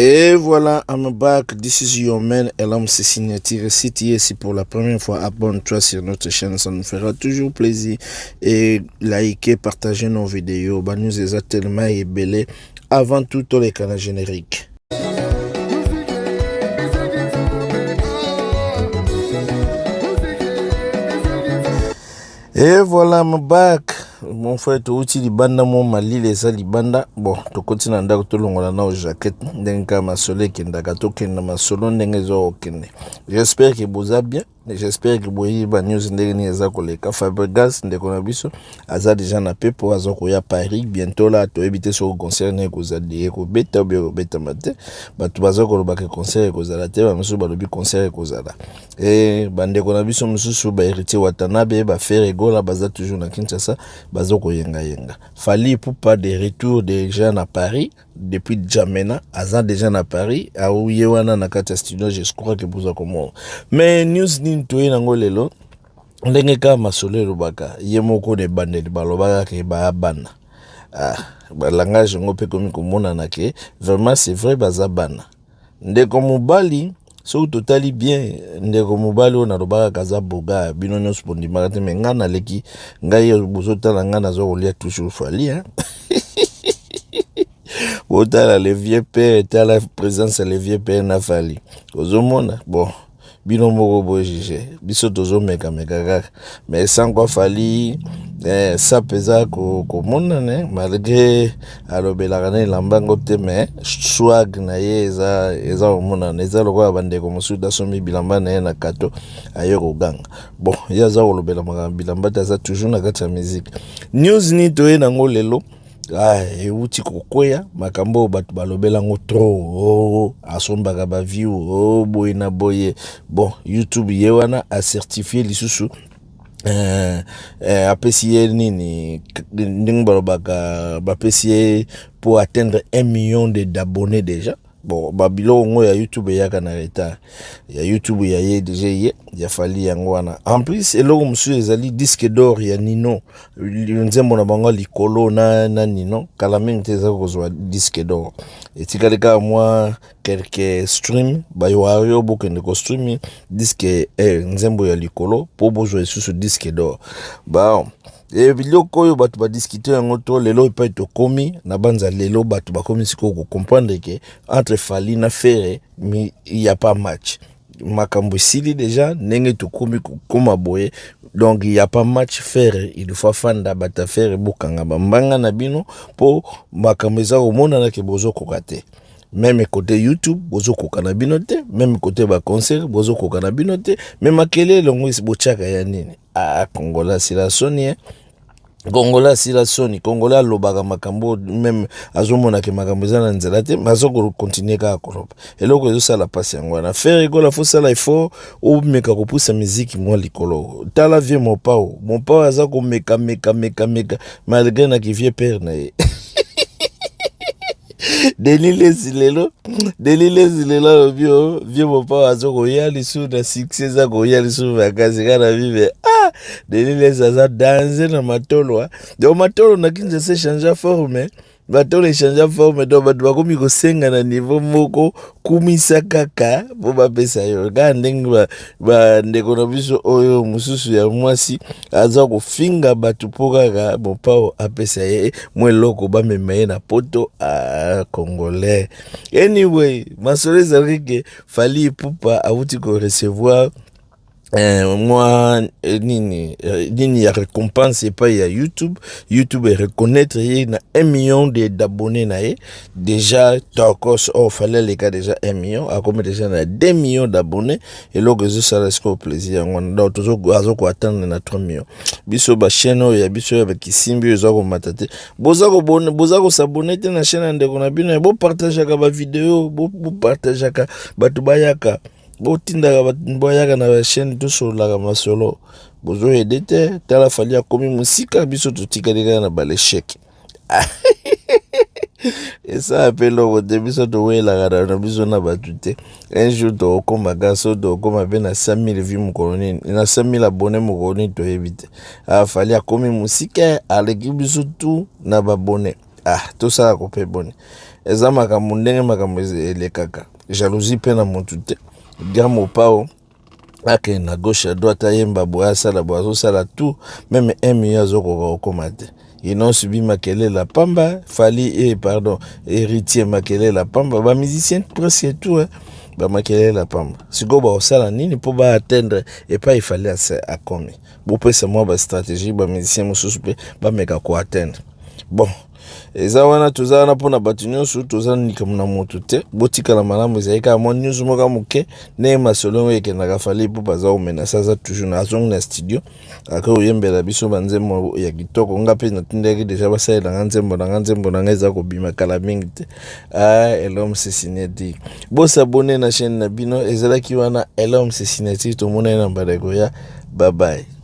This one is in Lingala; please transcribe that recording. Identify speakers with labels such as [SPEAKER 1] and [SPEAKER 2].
[SPEAKER 1] Et voilà, I'm back. This is your man, Elam Signature. Si tu es ici pour la première fois, abonne-toi sur notre chaîne, ça nous fera toujours plaisir. Et liker, partager nos vidéos. Bah, nous eza tellement ebele. Avant tout, tous les canaux génériques. Et voilà, I'm back. Mon frère, touti libanda mo malili eza libanda. Bon, tokoti na ndako tolongola na jaquette ndenge kaka masolo ekendaka, tokenda masolo ndenge eza kokende. J'espère que boza bien. J'espère que boyebi ba news ndenge nini eza koleka. Fabregas ndeko na biso aza déjà na pepo, aza koya Paris bientôt la. Toyebi te soki concert na ekozala, ekobeta obi ekobetama te. Bato baza koloba ke concert ekozala te, bamosusu balobi concert ekozala. E bandeko na biso mosusu, baHéritier Watanabe, baFerre Gola, baza toujours na Kinshasa, baza koyengayenga. Fally Ipupa de retour déjà na Paris depuis Djamena, aza déjà na Paris, auye wana na kati ya studio. Je crois que boza komona. Mais news nini toye nango lelo? Ndenge kaka masolo elobaka, ye moko na ebandeli balobaka ke baya bana. Ah, balangage yango mpe komi komonana ke vraiment c'est vrai, baza bana. Ndeko mobali, soki totali bien, ndeko mobali oyo nalobaka kaza boga, bino nyonso bondimaka te. Me ngai naleki, ngai bozotala ngai naza kolia toujours Fally, hein? Botala le vieux père, tala présence ya le vieux père na Fally, ozomona. Bon, bino moko bojuge, biso tozomekameka kaka. Mais sans quoi Fally sape eza komonana, malgré alobelaka na elamba yango te, mais swag na ye eza komonana. Eza lokola bandeko mosusu asombi bilamba na ye na kato, aye koganga. Bon, ye aza kolobela makambo bilamba te, aza toujours na kati ya musique. News nini toye nango lelo? Ah, euti kokweya makambo oyo bato balobelango trop. Oh, asombaka baview, oh, boye na boye. Bon, YouTube ye wana acertifie lisusu, apesi ye nini, ndenge balobaka, bapesi ye pour atteindre 1 million d'abonnés déjà. Bon, babiloko ngo ya YouTube eyaka na retard. Ya YouTube ya ye déjà, ye ya Fally yango wana. En plus, eloko mosusu ezali disque d'or ya Nino, nzembo na bango likolo na Nino. Kala mingi te eza kozwa disque d'or, etikali kaka mwa quelques stream. Bayoayo bokende kostream disque nzembo ya likolo mpo bozwa lisusu disque d'or. Bon, biloko oyo bato badiscute yango to lelo epai tokomi na banza. Lelo bato bakomi sikoyo kocomprendre ke entre Fally na Ferre y a pas match. Makambo esili déjà ndenge tokomi kokóma boye. Donc y a pas match. Ferre il faut afanda. Bato Ferre, bokanga bambanga na bino mpo makambo eza komonana ke bozokoka te. Même côté YouTube bozokoka na bino te, même côté baconcert bozokoka na bino te. Me makelele yango botiaka ya nini? Ah, Congolais asila soni, eh? Congolais asila soni. Congolais alobaka makambo même azomonaka makambo eza na nzela te, me azokontinue kaka koloba. Eloko ezosala mpasi yango wana. Ferre Gola, fosala effort, omeka kopusa miziki mwa likolo. Tala vieux Mopao. Mopao aza komeka meka meka meka malgré naki vieux père na ye. Denis Lesi lelo, Denis Lesi lelo alobi o vieux Mopao aza koya lisusu na succès, eza koya lisusu makasi kaka na vive. Ah, Denis Lesi aza danse na matolo. Donc matolo na Kinshasa echange forme, matolo echange forme. Donc bato bakomi kosenga na niveau moko, kumisa kaka mpo bapesa yo kaka. Ndenge bandeko na biso oyo mosusu ya mwasi aza kofinga bato mpo kaka Mopao apesa ye mwa eloko, bamema ye na Poto. Ah, Congolais. Anyway, masolo ezalaki ke Fally Ipupa awuti korecevoir mwa nini ya récompense epai ya YouTube. YouTube ereconnaître ye na 1 million d'abonnés na ye déjà. Tokos oyo Fally aleka déjà 1 million, akomi déjà na 2 millions d'abonnés. Eloko ezosala sikoyo plaisir yango wana. Donc aza koattendre na 3 millions. Biso bachaîne oyo ya biso ya bakisimbi oyo eza komata te, boza kos'abonner te na chaîne ya ndeko na bino. Bopartageaka bavideo, bopartageaka, bato bayaka, botindaka bato bayaka na bachaîne, tosololaka masolo. Bozoyede te. Tala, Fally akomi mosika, biso totikali kaka na balesheke. Esala mpe eloko te. Biso towelaka na biso na bato te. Un jour tokokóma kaka, so tokokóma mpe na 100 000 vues mokolo nini, na 100 000 abonnés mokolo nini, toyebi te. Ah, Fally akomi mosika, aleki biso tu na baabonnés. Ah, tosalaka mpe boni. Eza makambo ndenge makambo elekaka. Jalousie mpe na motu te. Grand Mopao akende na gauche, à droite, ayemba boye, asala boye, azosala tout, même 1 million azokoka kokóma te. Innoss'B makelela pamba, Fally, pardon, Héritier makelela pamba, bamusicien presque tout, eh, bamakelela pamba. Sikoyo bakosala nini mpo baatteindre epai Fally akomi? Bopesa mwa bastratégie, bamusicien mosusu mpe bameka koatteindre. Bon, eza wana, toza wana mpona bato nyonso, toza likambo na moto te. Botikala malamu. Ezali kaka mwa nyonso moko moke ndenge masolo yango ekendaka. Fally mpo baza komenasa, aza toujours na azongi na studio, ake koyembela biso banzembo ya kitoko. Nga mpe natindaki déjà basalelanga nzembo na nga, nzembo na nga eza kobima kala mingi te. Ah, Elom Signature, bosabonner na chaîne na bino. Ezalaki wana Elom Signature, tomonani na mbala ekoya. Bye bye.